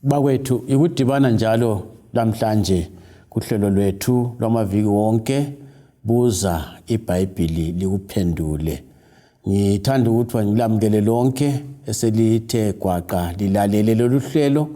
Bakwethu ikudibana njalo lamhlanje kuhlelo lwethu lwamaviki wonke buza iBhayibhili likuphendule. Ngithanda ukuthi ngilamukele lonke eselithe gwaqa lilalele lolu hlelo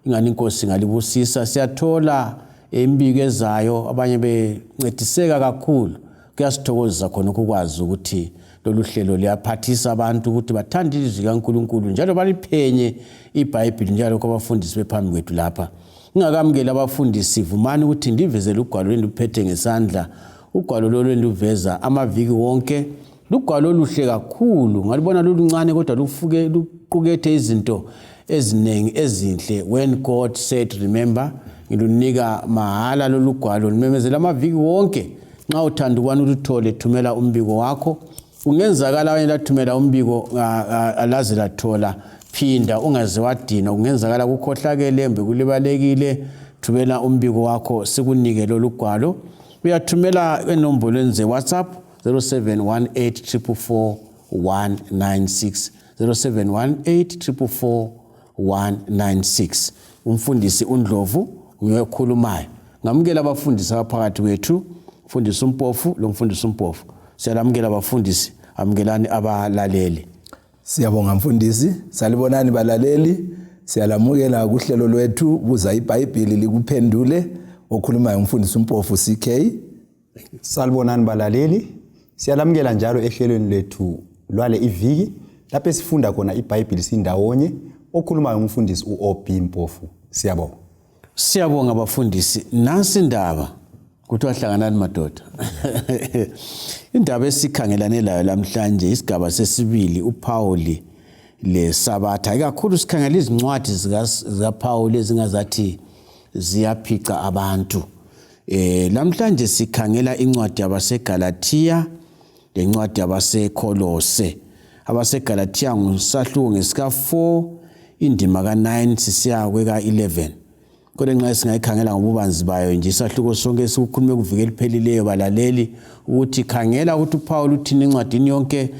ingani inkosi ngalibusisa. Siyathola imbiko ezayo abanye bencediseka kakhulu kuyasithokozisa khona ukwazi ukuthi lolu hlelo liyaphathisa abantu ukuthi bathande ilizwi likaNkulunkulu njalo baliphenye iBhayibhili njalo kwabafundisi bephambi kwethu lapha. Ngingakamukeli abafundisi, vumani ukuthi ndivezele ugwalo endiluphethe ngesandla. Ugwalo lolu endiluveza amaviki wonke lugwalo oluhle kakhulu, ngalubona luluncane kodwa lufuke luqukethe izinto eziningi ezinhle. When God Said Remember, ngilunika mahala lolu gwalo, limemezela amaviki wonke. Nxa uthanda ukubana uluthole, thumela umbiko wakho. Kungenzakala abanye lathumela umbiko alaze lathola, phinda ungaze wadinwa. Kungenzakala kukhohlakele mbe kulibalekile, thumela umbiko wakho sikunike lolu gwalo. Uyathumela enombolweni ze-WhatsApp 0718 444 196, 0718 444 Umfundisi uNdlovu nguye okhulumayo. Ngamukela abafundisi abaphakathi kwethu, mfundisi uMpofu lo mfundisi uMpofu. Siyalamukela abafundisi, amukelani abalaleli. Siyabonga mfundisi, salibonani balaleli. Siyalamukela kuhlelo lwethu buza iBhayibhili likuphendule. Okhulumayo umfundisi uMpofu CK. Salibonani balaleli, siyalamukela njalo ehlelweni lwethu lwale iviki lapho esifunda khona iBhayibhili sindawonye. Okhulumayo umfundisi uOB Mpofu. Siyabonga. Siyabonga bafundisi. Nansi indaba kuthiwa hlanganani madoda. Indaba esikhangelane layo lamhlanje isigaba sesibili uPauli leSabatha. Ikakhulu sikhangela izincwadi zikaPauli ezingazathi ziyaphica abantu. Lamhlanje sikhangela incwadi yabaseGalathiya lencwadi yabaseKholose. AbaseGalathiya ngusahluko ngesika 4 indima ka-9 sisiya kweka-11. Kodwa nxa singayikhangela ngobubanzi bayo nje isahluko sonke esikukhulume kuviki eliphelileyo balaleli ukuthi khangela ukuthi uPaul uthini encwadini yonke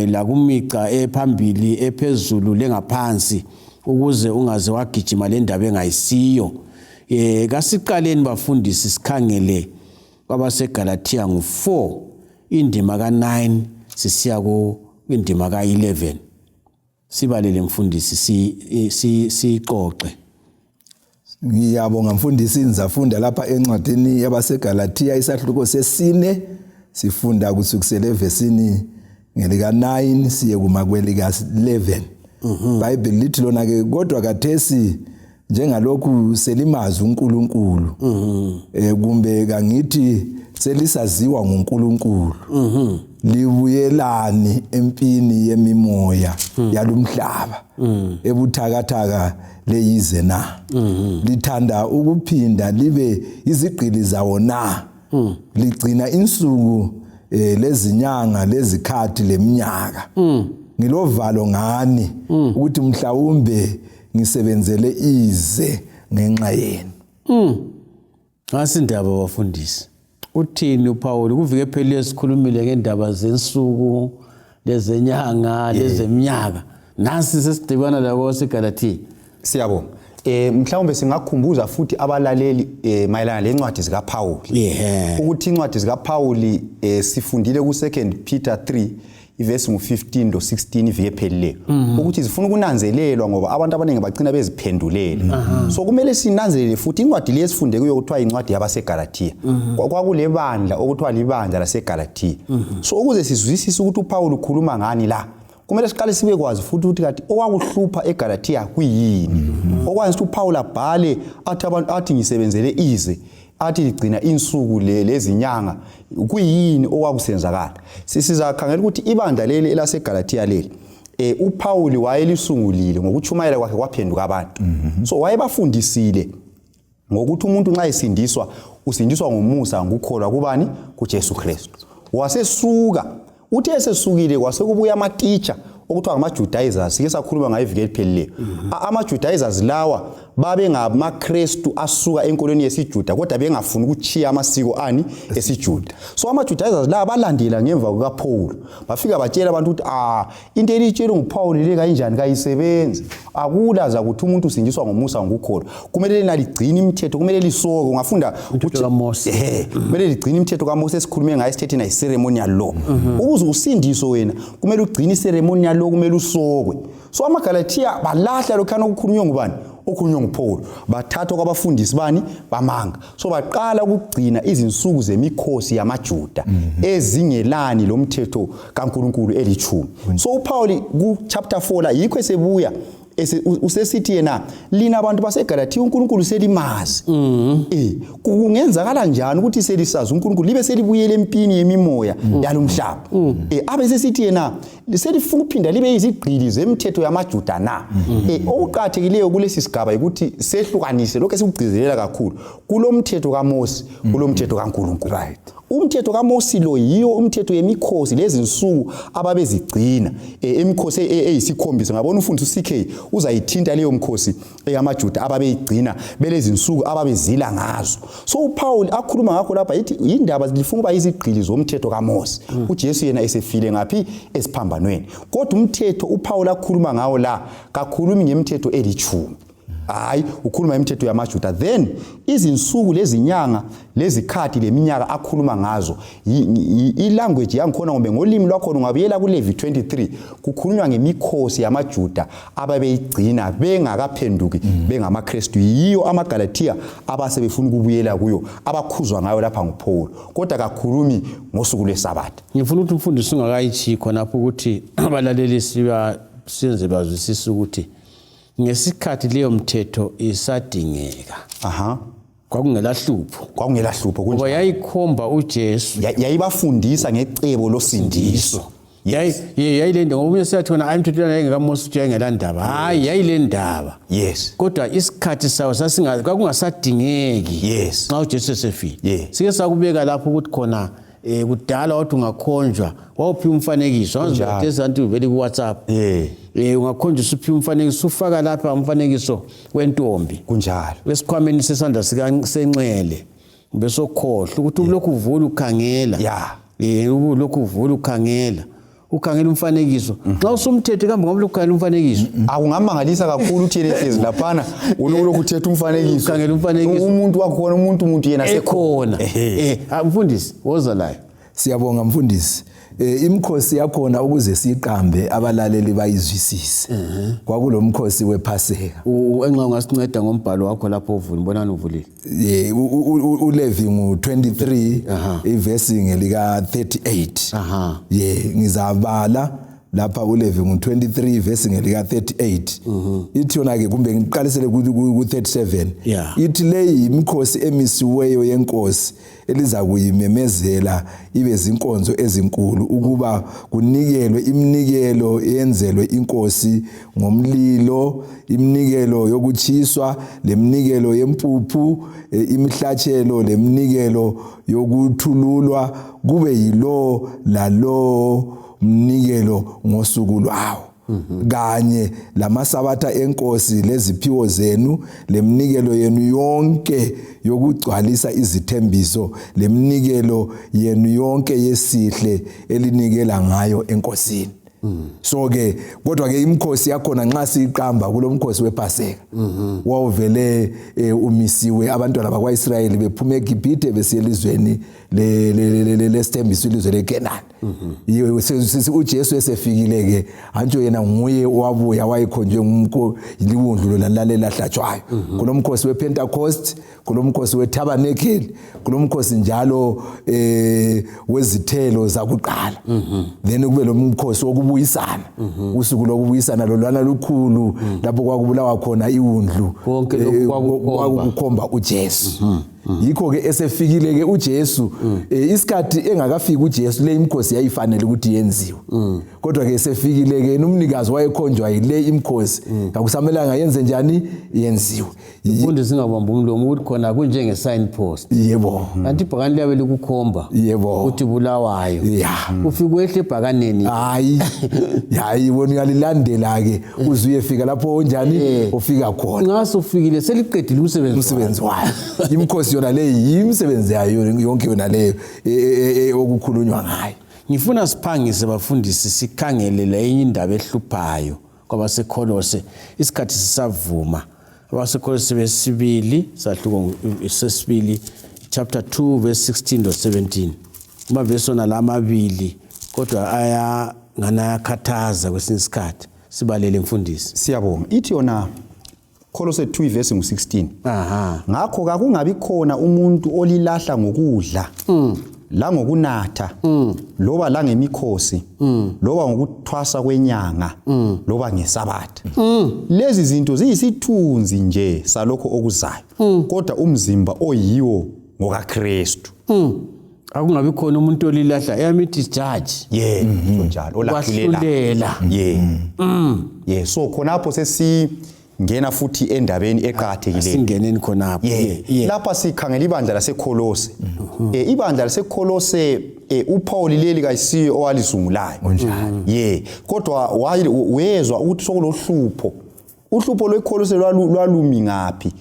lakumica ephambili ephezulu lengaphansi ukuze ungaze wagijima le ndaba engayisiyo. Kasiqaleni bafundisi sikhangele kwabaseGalathiya ngu-4 indima ka-9 sisiya ku indima ka-11. Sibalele mfundisi sixoxe. Ngiyabonga mfundisi, ngizafunda lapha encwadini yabaseGalathiya isahluko sesine, sifunda kusukisela evesini ngelika 9 siye kuma kwelika 11. Bible lithi lona ke, kodwa kathesi njengalokhu selimazi uNkulunkulu, kumbe kangithi selisaziwa nguNkulunkulu, libuyelani empini yemimoya yalumhlaba ebuthakathaka leyize na? Lithanda ukuphinda libe izigqili zawo na? Ligcina insuku lezinyanga lezikhathi leminyaka. Ngilovalo ngani ukuthi mhlawumbe ngisebenzele ize ngenxa yenu. Nasi indaba bafundisi. Uthini uPaul? Kuvike phelile sikhulumile ngendaba zensuku lezenyanga lezeminyaka. Nasi sesidibana labo seGalathiya. Siyabonga. Mhlawumbe singakhumbuza futhi abalaleli mayelana lencwadi zikaPaul. Ukuthi incwadi zikaPaul sifundile ku 2 Peter 3 ivesi ngu-15 lo 16 iviki ephelileyo ukuthi zifuna ukunanzelelwa ngoba abantu abaningi bagcina beziphendulela. So kumele sinanzelele futhi incwadi le esifunde kuyo kuthiwa incwadi yabaseGalathiya. Kwakulebandla okuthiwa libandla laseGalathiya. So ukuze sizwisise ukuthi uPaul ukhuluma ngani la, kumele siqale sibe kwazi futhi ukuthi kathi okwakuhlupha eGalathiya kuyini. Okwenza ukuthi uPaul abhale athi abantu athi ngisebenzele ize, athi ligcina insuku lezinyanga, kuyini okwakusenzakala. Sizakhangela ukuthi ibandla leli elaseGalathiya leli uPaul wayelisungulile ngokutshumayela kwakhe kwaphenduka abantu. So wayebafundisile ngokuthi umuntu nxa esindiswa usindiswa ngomusa ngukholwa kubani? KuJesu Kristu. Wasesuka, uthe esesukile kwasekubuya amatitsha okuthiwa ngama-Judaizers. Sike sakhuluma ngayo iviki eliphelileyo. Ama-Judaizers lawa babengamaKrestu asuka enkolweni yesiJuda kodwa bengafuni ukuchiya amasiko ani esiJuda. So amaJudaizers la balandela ngemva kukaPaul, bafika batshela abantu ukuthi into elitshelwe nguPaul le kayinjani, kayisebenzi. Akula zakuthi umuntu usindiswa ngomusa ngokukholwa, kumele lina ligcine imithetho, kumele lisoke. Ungafunda Umthetho kaMose. Kumele ligcine imithetho kaMose esikhulume ngayo, esithethe nayo, ceremonial law. Ukuze usindiswe wena kumele ugcine i-ceremonial law, kumele usokwe. So amaGalathiya balahla lokhana okukhulunywe ngubani, okhulunywe nguPaul, bathathwa kwabafundisi bani bamanga. So baqala ukugcina izinsuku zemikhosi yamaJuda ezingelani lomthetho kaNkulunkulu elithumi. So uPaul ku chapter 4 la yikho esebuya usesithi yena, lina abantu baseGalathiya uNkulunkulu selimazi. Kungenzakala njani ukuthi selisazi uNkulunkulu libe selibuyele empini yemimoya yalomhlaba? Abe sesithi yena selifuna ukuphinda libe izigqili zemthetho yamaJuda na? Okuqakathekileyo kulesi sigaba ukuthi sehlukanise lokho esikugcizelela kakhulu kulomthetho kaMose, kulomthetho kaNkulunkulu. Umthetho kaMose lo yiyo umthetho yemikhosi lezinsuku ababezigcina, imikhosi eyisikhombisa. Ngabona umfundisi uCK uzayithinta leyo mkhosi eyamaJuda ababeyigcina belezinsuku ababezila ngazo. So uPaul akhuluma ngakho lapha yithi indaba zifuna ukuba izigqili zomthetho kaMose. UJesu yena esefile ngaphi? Esiphambanweni. Kodwa umthetho uPaul akhuluma ngawo la kakhulumi ngemithetho elithumi, hayi, ukhuluma imithetho yamaJuda. Then izinsuku lezinyanga lezikhathi leminyaka akhuluma ngazo, ilanguage yangikhona ngombe ngolimi lwakhona, ungabuyela kuLevi 23, kukhulunywa ngemikhosi yamaJuda ababeyigcina bengakaphenduki bengamaKristu. Yiyo amaGalathiya abasebefuna ukubuyela kuyo, abakhuzwa ngayo lapha nguPaul, kodwa kakhulumi ngosuku lweSabatha. Ngifuna ukuthi umfundisi ungakayichi khonapho ukuthi abalaleli siyenze bazwisise ukuthi ngesikhathi leyo mthetho isadingeka, kwakungelahlupho. Kwakungelahlupho. Ngoba yayikhomba uJesu. Yayibafundisa ngecebo losindiso. Yayile ngoba omunye siyathi wona, hayi, umthetho lana yayingekaMose, ukuthi yayingelandaba. Hayi, yayile ndaba, kodwa isikhathi sawo kwakungasadingeki nxa uJesu esefile. Sike sakubeka lapho ukuthi khona kudala wathi ungakhonjwa wawuphiwa umfanekiso. Antu vele ku-WhatsApp ungakhonjwa usuphiwa umfanekiso, ufaka lapha umfanekiso wentombi esikhwameni sesandla senxele, besokhohlwa ukuthi ulokhu uvula ukhangela. Ulokhu uvula ukhangela, ukhangela umfanekiso. Nxa usumthethe kambe ngoba ukhangela umfanekiso. Akungamangalisa kakhulu uthi yena ehlezi laphana ulokhu uthethe umfanekiso. Ukhangela umfanekiso. Umuntu wakhona, umuntu yena ekhona. Mfundisi, woza layo. Siyabonga mfundisi. Imikhosi yakhona ukuze siqambe abalaleli bayizwisise. Kwakulomkhosi wePhasika. Enxa ungasinceda ngombhalo wakho lapho uvula, mbonani uvulile. uLevi ngu-23, ivesi ngelika 38. Ye, ngizabala lapha uLevi ngu-23 ivesi ngelika 38. Ithi yona ke, kumbe ngiqalisele ku-37. Ithi leyi imikhosi emisiweyo yenkosi eliza kuyimemezela ibe zinkonzo ezinkulu, ukuba kunikelwe iminikelo yenzelwe inkosi ngomlilo, iminikelo yokutshiswa leminikelo yempuphu, imihlatshelo leminikelo yokuthululwa, kube yilo lalo mnikelo ngosuku lwawo, kanye lamasabatha enkosi leziphiwo zenu leminikelo yenu yonke yokugcwalisa izithembiso leminikelo yenu yonke yesihle elinikela ngayo enkosini. So ke kodwa ke imikhosi yakhona nxa siyiqamba, kulomkhosi wePhaseka wawuvele umisiwe abantwana bakwaIsrayeli bephuma eGibhithe besiya elizweni lesithembiso, ilizwe leKenani. UJesu esefikile ke, antsho yena nguye owabuya wayekhonjwe ngumko liwundlu lona lalelahlatshwayo. Kulomkhosi wePentecost, kulomkhosi wethabernakle, kulomkhosi njalo wezithelo zakuqala. Then kube lomkhosi wokubuyisana, usuku lokubuyisana lolwana lukhulu lapho kwakubulawa khona iwundlu. Konke lokhu Kwakukhomba uJesu. Yikho ke esefikile ke uJesu, isikhathi engakafiki uJesu le imikhosi yayifanele ukuthi yenziwe. Kodwa ke esefikile ke umnikazi wayekhonjwa yile imikhosi, kakusamelanga yenze njani, yenziwe. Mfundisi, singabamba umlomo ukuthi khona kunjenge sign post. Kanti ibhakane liyabe likukhomba ukuthi Bulawayo. Ufike wehle ebhakaneni. Hayi hayi, wena uyalilandela ke uze uyefika lapho onjani ufika khona. Nxa sufikile seliqedile umsebenzi. Umsebenzi wayo imikhosi yona leyo, yimisebenzi yayo yonke yona leyo okukhulunywa ngayo. Ngifuna siphangise bafundisi, sikhangele le enye indaba ehluphayo kwabaseKholose, isikhathi sisavuma. AbaseKholose besibili, sahluko sesibili, chapter 2 verse 16 to 17. Amavesi wona la amabili kodwa aya ngana ayakhathaza kwesinye isikhathi. Sibalele mfundisi. Siyabonga. Ithi yona Kolose 2 verse ngu-16. Ngakho kakungabi khona umuntu olilahla ngokudla langokunatha loba langemikhosi loba ngokuthwasa kwenyanga loba ngesabatha. Lezi zinto ziyisithunzi nje salokho okuzayo, kodwa umzimba oyiwo ngokaKristu. Akungabi khona umuntu olilahla, eyami ithi judge. Yeah, njalo olahlulela. Kwahlulela. Yeah, so khonapho sesingena futhi endabeni eqakathekileyo. Singeneni khonapho. Lapha sikhangela ibandla laseKholose. Ibandla laseKholose, uPaul leli kayisiye owalisungulayo. Kunjalo. Yeah, kodwa wezwa ukuthi sokulohlupho. Uhlupho lweKholose lwalumi ngaphi?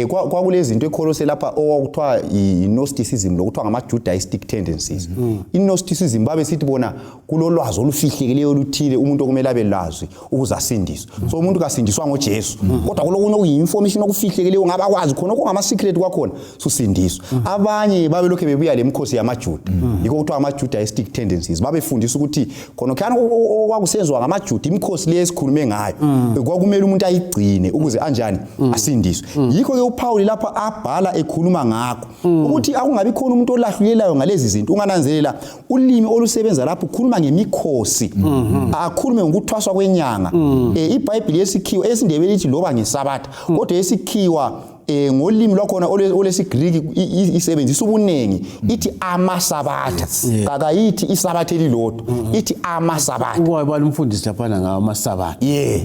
Kwakulezinto eKholose lapha okwakuthiwa i-Gnosticism, lokuthiwa ngama-Judaistic tendencies. I-Gnosticism babe sithi bona kulolwazi olufihlekileyo oluthile umuntu okumele abe lwazi ukuze asindiswe. So umuntu kasindiswa ngoJesu, kodwa kulokunye okuyi-information okufihlekileyo ngabakwazi khona okungama-secret kwakhona susindiswa. Abanye babe lokhe bebuya lemikhosi yamaJuda, yikho kuthiwa ama-Judaistic tendencies. Babefundisa ukuthi khona okwakusenziwa ngamaJuda, imikhosi le esikhulume ngayo, kwakumele umuntu ayigcine ukuze anjani asindiswe. Yikho ke uPaul lapha abhala ekhuluma ngakho ukuthi akungabi khona umuntu olahlulelayo ngalezi zinto. Ungananzelela ulimi olusebenza lapho ukhuluma ngemikhosi, akhulume ngokuthwaswa kwenyanga. IBhayibheli yesikhiwa, esiNdebele ithi loba ngesabatha, kodwa yesikhiwa ngolimi lwakhona olwesiGriki isebenzisa ubuningi, ithi amasabatha. Kakayithi isabatha elilodwa, ithi amasabatha. Ukwabala umfundisi laphana ngawo amasabatha. Yeah,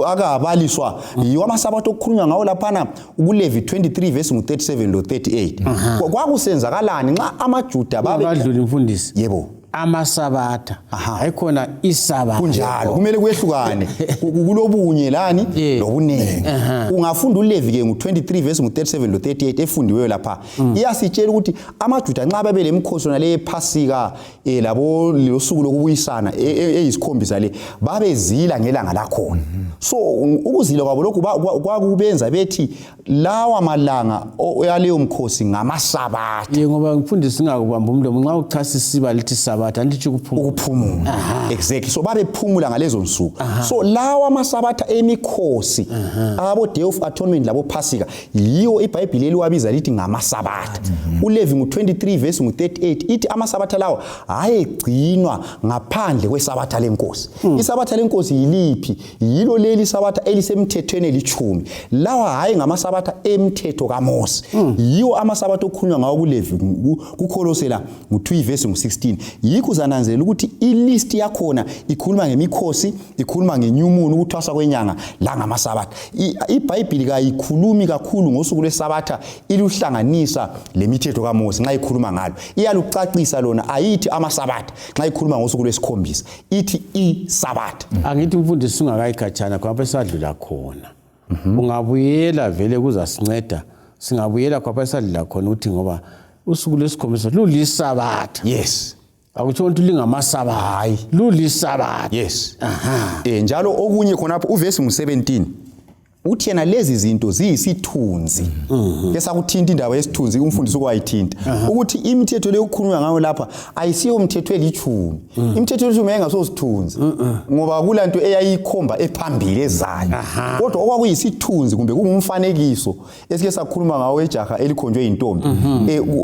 akabaliswa yiwo amasabatha okukhulunywa ngawo laphana kuLevi 23 verse ngu-37 lo 38. Kwakusenzakalani nxa amaJuda babe Ungadluli mfundisi. Yebo. Amasabatha. Ayikhona isabatha. Kunjalo, kumele kuyehlukane. Kulobunye lani lobuningi. Ungafunda uLevi ke ngu-23 verse ngu-37 lo 38 efundiweyo lapha, iyasitshela ukuthi amaJuda nxa babe lemikhosi yona le yephasika, labo losuku lokubuyisana eyisikhombisa le, babezila ngelanga lakhona. So ukuzila kwabo lokhu kwakubenza bethi lawa malanga yaleyo mkhosi ngamasabatha. Ye, ngoba mfundisi singakubamba umlomo nxa uchasisa isiba lithi sabatha anditsho ukuphumula. Ukuphumula, exactly. So babephumula ngalezo nsuku. So lawa amasabatha emikhosi abo Day of Atonement labo Phasika, yiwo iBhayibheli eliwabiza lithi ngamasabatha. uLevi ngu-23 verse ngu-38 ithi amasabatha lawa ayegcinwa ngaphandle kwesabatha lenkosi. Isabatha lenkosi yiliphi? Yilo leli sabatha elisemthethweni elithumi. Lawa hayi ngamasabatha emthetho kaMose, yiwo amasabatha okukhulunywa ngawo kuLevi, kuKholose la ngu-2 verse ngu-16. Yikho uzananzelela ukuthi ilist yakhona ikhuluma ngemikhosi, ikhuluma nge-new moon, ukuthwasa kwenyanga, la ngamasabatha. IBhayibhili kayikhulumi kakhulu ngosuku lwesabatha iluhlanganisa lemithetho kaMose. Nxa ikhuluma ngalo iyalucacisa lona, ayithi amasabatha. Nxa ikhuluma ngosuku lwesikhombisa ithi isabatha. Angithi mfundisi ungakayikhatshana khonapho esadlula khona, ungabuyela vele kuzasinceda, singabuyela khonapho esadlula khona ukuthi ngoba usuku lwesikhombisa lulisabatha. Akutsho ukuthi lingamasabatha. Hayi. Lulisabatha. Yes. Njalo okunye khonapho uvesi ngu-17 uthi yena lezi zinto ziyisithunzi. Esakuthinta indaba yesithunzi, umfundisi ukwayithinta ukuthi imithetho leyo okukhulunywa ngayo lapha ayisiyo mthetho elitshumi. Imithetho elitshumi yayingasosithunzi ngoba kulanto eyayikhomba ephambili ezayo, kodwa okwakuyisithunzi kumbe kungumfanekiso esike sakhuluma ngawo ejaha elikhonjwe yintombi.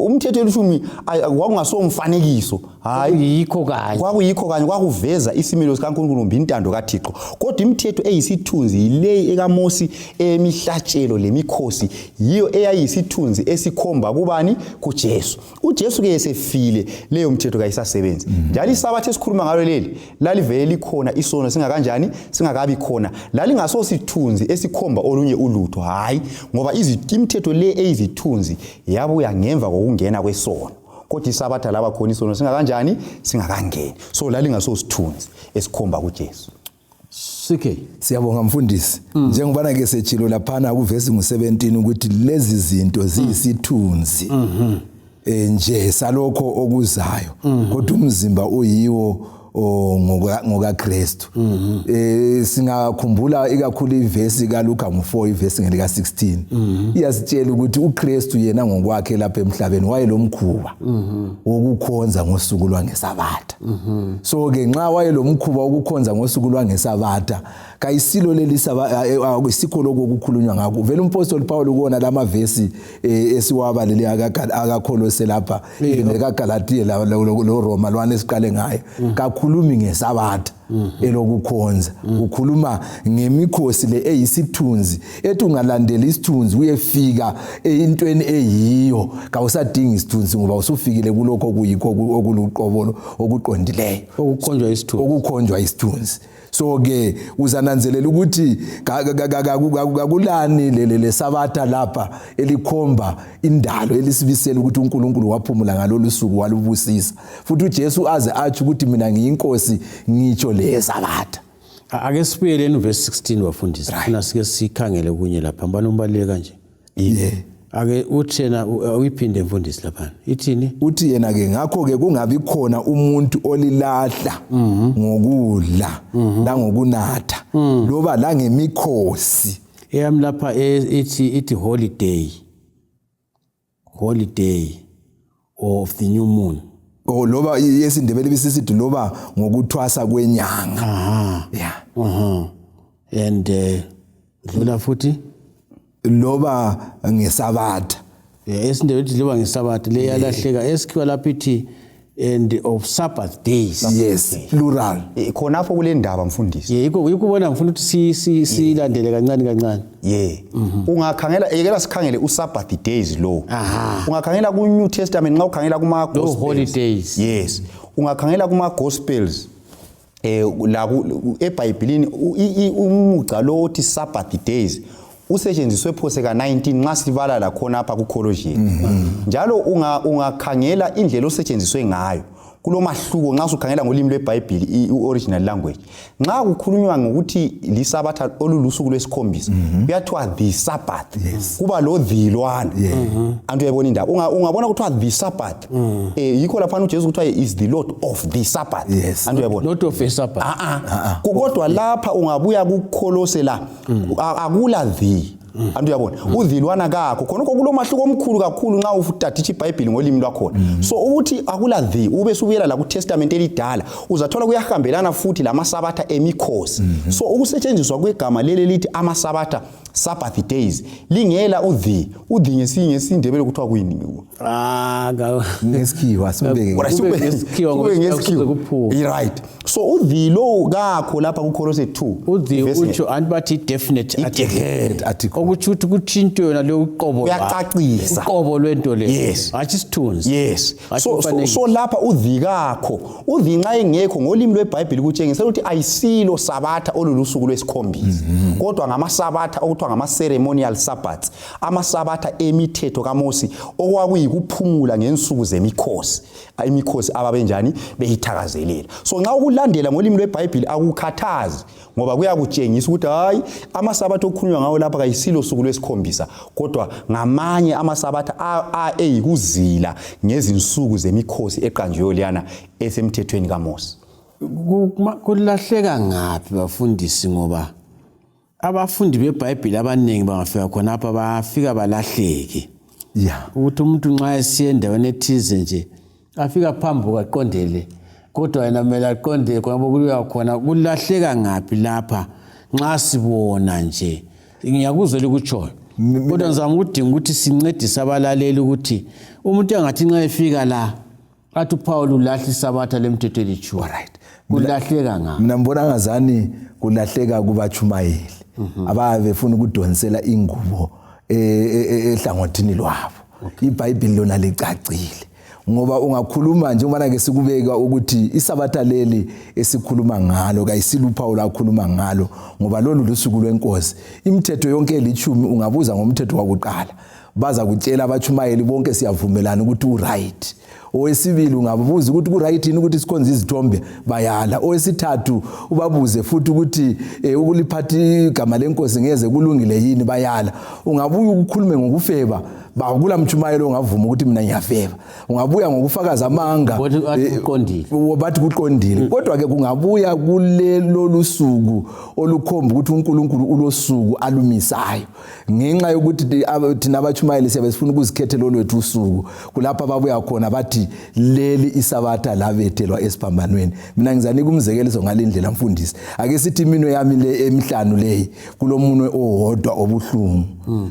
Umthetho elitshumi kwakungasomfanekiso, hayi. Yikho kanye. Kwakuyikho kanye, kwakuveza isimilo sikaNkulunkulu kumbe intando kaThixo, kodwa imithetho eyisithunzi yileyi ekaMosi. kaMosi emihlatshelo lemikhosi yiyo eyayisithunzi esikhomba kubani? KuJesu. UJesu ke esefile, leyo mthetho kayisasebenzi. Njalo isabatha esikhuluma ngalo leli lalivele likhona isono singakanjani? Singakabi khona. Lalingasosithunzi esikhomba olunye ulutho, hayi, ngoba imithetho le eyizithunzi yabuya ngemva kokungena kwesono, kodwa isabatha laba khona isono singakanjani? Singakangeni. So lalingasosithunzi esikhomba kuJesu. CK. Siyabonga mfundisi. Njengobana ke setshilo laphana kuvesi ngu-17 ukuthi lezi zinto ziyisithunzi nje salokho okuzayo, kodwa umzimba uyiwo ngokaKristu. Singakhumbula ikakhulu ivesi kaLuka ngo4, ivesi ngelika 16, iyasitshela ukuthi uKristu yena ngokwakhe lapha emhlabeni wayelomkhuba wokukhonza ngosuku lwangesabatha. So ke nxa wayelomkhuba wokukhonza ngosuku lwangesabatha, kayisilo leli akusikho lokho okukhulunywa ngakho. Vele umpostoli Paul kuwona lamavesi esiwabalele akakholose lapha, even lekaGalatiya lo Roma lwana esiqale ngayo, kakhulumi ngesabatha elokukhonza, ukhuluma ngemikhosi le eyisithunzi, ethi ungalandela isithunzi uyefika entweni eyiyo, kawusadingi isithunzi ngoba usufikile kulokho okuyikho okuluqobo okuqondileyo. Okukhonjwa isithunzi. Okukhonjwa isithunzi. So ke uzananzelela ukuthi kakulani le sabatha lapha elikhomba indalo, elisibisela ukuthi uNkulunkulu waphumula ngalolu suku walubusisa. Futhi uJesu aze atsho ukuthi mina ngiyinkosi ngitsho le sabatha. Ake sibuyeleni verse 16, bafundisi, funa sike sikhangele kunye lapha, mbana umbaluleke kanje. Ake uthi yena, uyiphinde mfundisi laphana, ithini? Uthi yena ke, ngakho ke kungabi khona umuntu olilahla ngokudla langokunatha loba langemikhosi. Eyami lapha ithi holiday of the new moon. O loba yesiNdebele ibisisithi loba ngokuthwasa kwenyanga. Yeah. And dlula futhi. Loba ngesabatha. EsiNdebele ithi loba ngesabatha. Le yalahleka, esikhiwa lapha ithi and of Sabbath days. Yes, plural. Khonapho kule ndaba, mfundisi. Ye, yikho ubona ngifuna ukuthi silandele kancane kancane. Ye, ungakhangela, yekela sikhangele uSabbath days lo. Ungakhangela ku-New Testament, nxa ukhangela kuma No holidays. Yes, ungakhangela kuma Gospels, la eBhayibhelini, umugca lo othi Sabbath days usetshenziswe phose ka-19 nxa sibala la khona apha kuColossians. Njalo ungakhangela indlela osetshenziswe ngayo, kulomahluko nxa usukhangela ngolimi lweBhayibhili, i-original language. Nxa kukhulunywa ngokuthi lisabatha olulusuku lwesikhombisa, kuyathiwa the Sabbath, kuba lo the lwana. Antu uyayibona indaba? Ungabona kuthiwa the Sabbath, yikho laphana uJesu kuthiwa is the Lord of the Sabbath. Antu uyayibona? Not of a Sabbath. Ah ah, kodwa lapha ungabuya kuKholose la, akula the. Antu uyabona, u-the lwana kakho khonokho. Kulomahluko omkhulu kakhulu nxa utaditsha iBhayibhili ngolimi lwakhona. So ukuthi akula the, ube subuyela la kuTestament elidala, uzathola kuyahambelana futhi lamasabatha emikhosi. So ukusetshenziswa kwegama leli elithi amasabatha, Sabbath days, lingela u-the. U-the ngesiNdebele kuthiwa kuyini? Ah, Ngesikhiwa simbeke. Ora, Kube ngesikhiwa kube ngoba ngesikhiwa. kuze kuphume. Right, so u-the lo kakho lapha kuKholose 2. U-the verse utsho anti bathi definite article. I-definite article. Okutsho ukuthi kuthi into yona leyo uqobo lwayo. Uyacacisa. Uqobo lwento le. Hatshi isithunzi. Hatshi umfanekiso. So lapha u-the kakho. U-the nxa engekho ngolimi lweBhayibhili kutshengisela ukuthi ayisilo sabatha olulusuku lwesikhombisa, kodwa ngamasabatha okuthiwa ngama-ceremonial sabbaths, amasabatha emithetho kaMosi, okwakuyikuphumula ngensuku zemikhosi, imikhosi ababenjani beyithakazelela. So nxa ukulandela ngolimi lweBhayibhili akukhathazi, ngoba kuyakutshengisa ukuthi hayi, amasabatha okukhulunywa ngawo lapha kayisilo suku lwesikhombisa, kodwa ngamanye amasabatha eyikuzila ngezinsuku zemikhosi eqanjiweyo liyana esemthethweni kaMosi. Kulahleka ngaphi, bafundisi? Ngoba abafundi beBhayibhili abaningi bangafika khonapha bafika balahleke, ukuthi umuntu nxa esiya endaweni ethize nje afika phambi aqondele, kodwa yena kumele aqonde khona bokuya khona. Kulahleka ngaphi lapha nxa sibona nje? Ngiyakuzwela ukutshoyo, kodwa ngizama ukudinga ukuthi sincedise abalaleli ukuthi umuntu angathi nxa efika la athi uPaul ulahla isabatha lemthetho elitshumi. Kulahleka ngaphi? Mina ngibona ngazani kulahleka kubatshumayeli. Ababe befuna ukudonsela ingubo ehlangothini lwabo. IBhayibheli lona licacile, ngoba ungakhuluma njengoba ke sikubeka ukuthi isabatha leli esikhuluma ngalo kayisilo uPaul akhuluma ngalo, ngoba lolu lusuku lwenkosi. Imithetho yonke elithumi, ungabuza ngomthetho wakuqala, baza kutshela abachumayeli bonke, siyavumelana ukuthi uright. Owesibili ungabuza ukuthi kuright yini ukuthi sikhonze izithombe, bayala. Owesithathu ubabuze futhi ukuthi ukuliphatha igama lenkosi ngeze kulungile yini, bayala. Ungabuya ukukhulume ngokufeba, bakula mtshumayelo ongavuma ukuthi mina ngiyafeba. Ungabuya ngokufakaza amanga, bathi kuqondile. Kodwa ke kungabuya kulelo lusuku olukhomba ukuthi uNkulunkulu ulosuku alumisayo, ngenxa yokuthi thina abatshumayeli siyabe sifuna ukuzikhethela olwethu usuku, kulapho ababuya khona bathi leli isabatha labethelwa esiphambanweni. Mina ngizanika umzekeliso ngale ndlela, mfundisi. Ake sithi iminwe yami le emihlanu leyi, kulomunwe owodwa obuhlungu,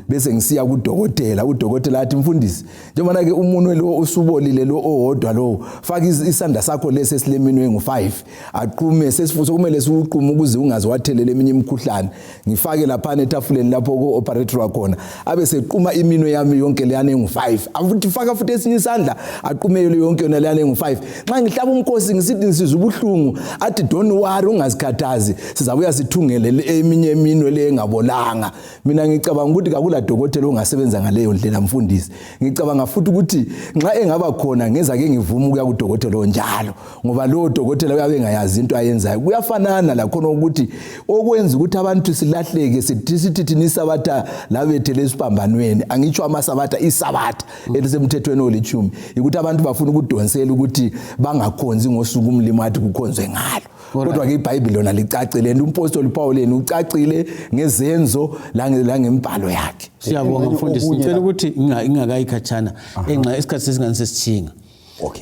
bese ngisiya kudokotela. Udokotela athi, "Mfundisi, njengoba ke umunwe lo usubolile, lo owodwa lo, faka isandla sakho lesi esileminwe engu-5, aqume sesifuso kumele siwuqume ukuze ungaze wathelela eminye imikhuhlane." Ngifake laphana etafuleni lapho ku-operator wakhona, abe sequma iminwe yami yonke leyana engu-5. Afuthi faka futhi esinye isandla, aqume yonke yona leyana engu-5. Nxa ngihlaba umkhosi ngisithi ngisizwa ubuhlungu, athi, "Don't worry, ungazikhathazi, sizabuya sithungele eminye iminwe le engabolanga." Mina ngicabanga ukuthi kakula dokotela ongasebenza ngaleyo ndlela, mfundisi. Ngicabanga futhi ukuthi nxa engaba khona, ngeza ke ngivume ukuya kudokotela onjalo, ngoba lowo dokotela uyabe engayazi into ayenzayo. Kuyafanana lakhona ukuthi okwenza ukuthi abantu silahleke, sithi thina isabatha labethele esiphambanweni, angitsho amasabatha, isabatha elisemthethweni olithumi, ukuthi abantu bafuna ukudonsela ukuthi bangakhonzi ngosuku umlimi athi kukhonzwe ngalo. Kodwa ke iBhayibheli lona licacile, and umpostoli Paul yena ucacile ngezenzo langembhalo yakhe. Siyabonga, mfundisi. Ngicela ukuthi ingakayikhatshana enxa isikhathi sesingani sesithinga.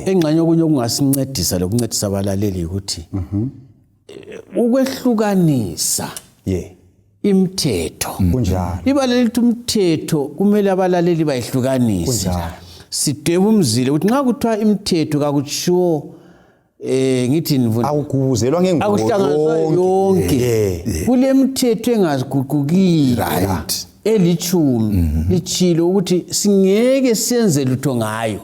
Engxenye okunye okungasincedisa lokuncedisa abalaleli ukuthi ukwehlukanisa imithetho. Kunjalo. Ibala lithi umthetho, kumele abalaleli bayihlukanise. Sidweba umzila ukuthi nxa kuthiwa imithetho, kakutshiwo ngithi nivuna Awugubuzelwa ngengubo. Akuhlanganiswa yonke. Kule mithetho engaziguqukile elithumi, litshilo ukuthi singeke senze lutho ngayo,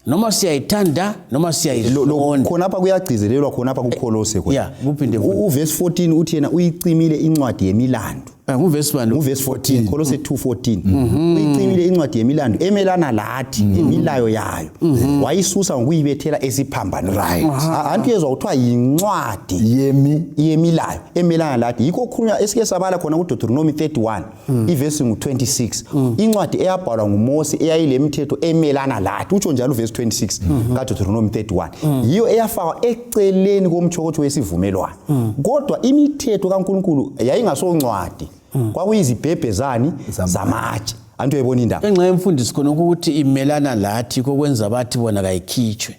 noma siyayithanda noma siyayizonda. Khonapha kuyagcizelelwa khonapha kuKholose khona. Yeah, kuphinde futhi. Uvesi 14 uthi yena uyicimile incwadi yemilandu. Nguvesi bani? Nguvesi 14, Kolose 2:14. Uyicimile incwadi yemilandu emelana lathi ngemilayo yayo, wayisusa ngokuyibethela esiphambanweni. Anti uyezwa kuthiwa yincwadi yemi yemilayo emelana lathi. Yikho khulunywa esike sabala khona kuDeuteronomy 31, ivesi ngu-26, incwadi eyabhalwa nguMose eyayile mithetho emelana lathi. Utsho njalo uvesi 26 kaDeuteronomy 31, yiyo eyafakwa eceleni komtshokotsho wesivumelwano. Kodwa imithetho kaNkulunkulu yayingasoncwadi, kwakuyizibhebhe zani? Zamatshe. Anti uyayibona indaba? Engxa yemfundisi, khona ukuthi imelana lathi kokwenza bathi bona kayikhitshwe.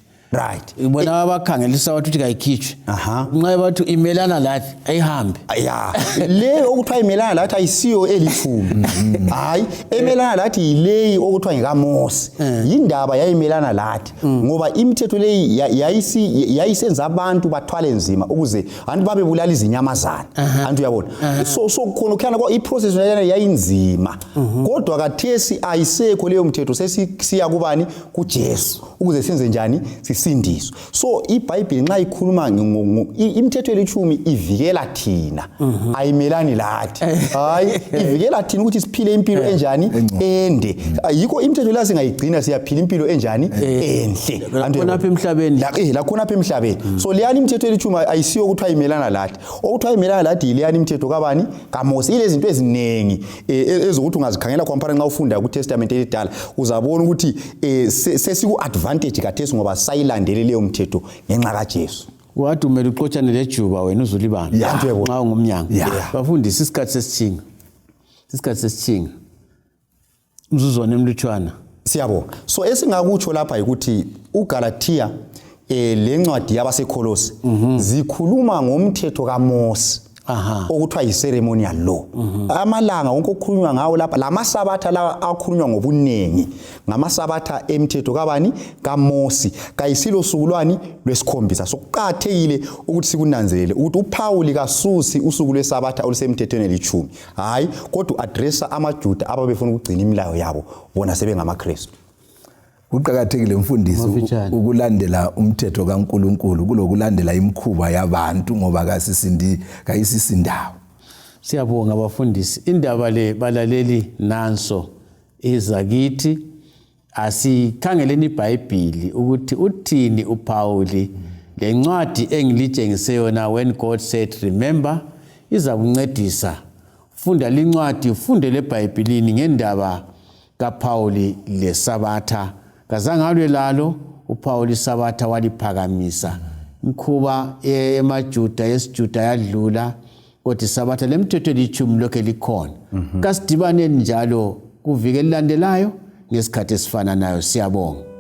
Bona abakhangelisa bathi ukuthi kayikhitshwe. Nxa bathi imelana lathi, ayihambe. Ya, leyo okuthiwa imelana lathi ayisiyo elithumi. Hayi, emelana lathi yileyi okuthiwa ngekaMose. Yindaba yayimelana lathi, ngoba imithetho leyi yayisenza abantu bathwale nzima ukuze antu babebulala izinyamazana. Antu uyabona, so khona kukhana i-process yona yayinzima. Kodwa kathesi ayisekho leyo mthetho, sesiya kubani? KuJesu, ukuze senze njani? Sisindiswe. So iBhayibheli nxa ikhuluma imithetho elithumi, ivikela thina, ayimelani lathi. Hayi, ivikela thina ukuthi siphile impilo enjani? Ende. Yikho imithetho la singayigcina, siyaphila impilo enjani? Enhle. Antu Khonapha emhlabeni. Lakhonapha emhlabeni. So leyani imithetho elithumi ayisiyo okuthiwa imelana lathi. Okuthiwa imelana lathi yileyani imithetho kabani? KaMose. Ilezinto eziningi ezokuthi ungazikhangela khonapha nxa ufunda kuTestament elidala, uzabona ukuthi sesiku-advantage khathesi, ngoba sayilandele leyo mthetho ngenxa kaJesu. Wathi umele uxotshane lejuba wena uzulibambe nxa ungumnyango. Bafundisi, isikhathi sesithinga, isikhathi sesithinga, umzuzwana emlutshwana. Siyabonga. So esingakutsho lapha yikuthi uGalatia lencwadi yabaseKholosi zikhuluma ngomthetho kaMose. Okuthiwa yi-ceremonial law. Amalanga wonke okukhulunywa ngawo lapha, lamasabatha lawa akhulunywa ngobuningi, ngamasabatha emthetho kabani? KaMosi. Kayisilo suku lwani? Lwesikhombisa. So kuqakathekile ukuthi sikunanzelele ukuthi uPhawuli kasusi usuku lwesabatha olusemthethweni elitshumi, hayi, kodwa u-addressa amaJuda ababefuna ukugcina imilayo yabo bona sebengamaKristu. Kuqakathekile mfundisi ukulandela umthetho kaNkuluNkulu kulokulandela imikhuba yabantu, ngoba kasisindi kayisisindawo. Siyabonga bafundisi. Indaba le balaleli nanso iza kithi. Asikhangeleni iBhayibhili ukuthi uthini uPhawuli. Le ncwadi engilitshengise yona, When God Said Remember, izakuncedisa. Funda lincwadi, ufunde leBhayibhilini ngendaba kaPhawuli leSabatha. Kazange alwe lalo uPhawuli, iSabatha waliphakamisa. Imkhuba emaJuda yesiJuda yadlula, kodwa iSabatha lemithetho elitshumi lokhe likhona. Kasidibaneni njalo kuviki elilandelayo ngesikhathi esifananayo. Siyabonga.